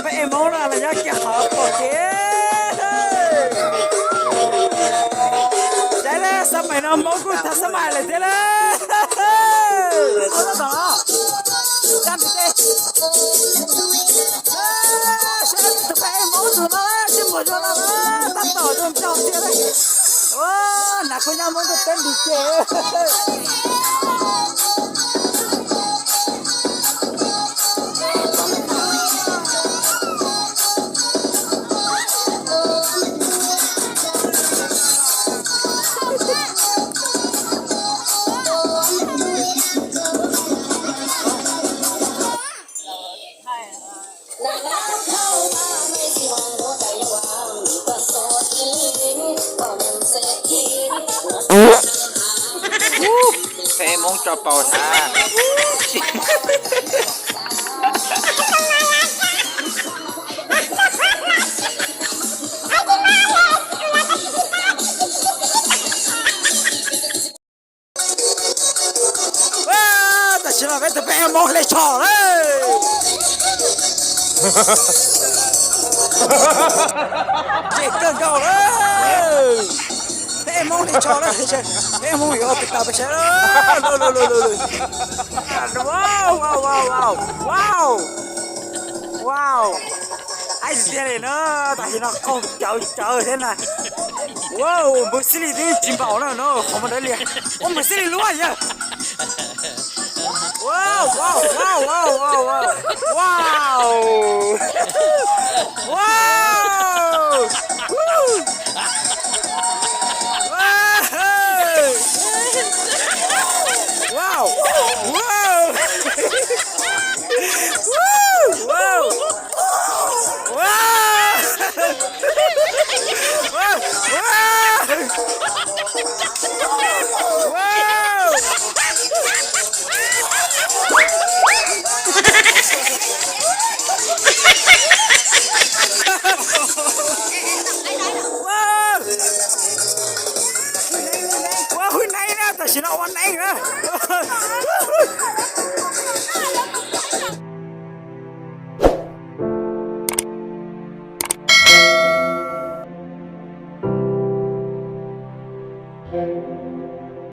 Peb Hmoob no los nyob kiag qhov pom kev. Saib lawm, xab mais no Hmoob kuj tag xab mais lawm thiab lawm. Tab tom, tab tom, tus peb Hmoob tus no sib muag zoo no tab tom zoo nraug tiag lawm. Ua, nas kuj nyob Hmoob tuaj teb nti ces. Peb Hmoob tso paus na. Tam sim no peb tus peb Hmoob hle tsho lawm. Ces kawg nkaus lawm. Peb Hmoob hle tsho lawm, peb Hmoob yuav ua pes taws pes sav lawm. Wow, wow, wow, wow, wow. Wow. Aib tiag li na, tam sim no qaug cawv cawv thiab na. Wow, npawg Xib Lis twb tsis npaum no no, qhov muag dawb lias. Ua npawg Xib Lis lub yawg. Wow, wow, wow, wow, wow, wow. Wow. Wow. Woo. Wow. Wow. Wow. Wow. Wow. Wow. Wow. Wow. Wow. Ua hwj neeb na, tam sim no ua neeb na.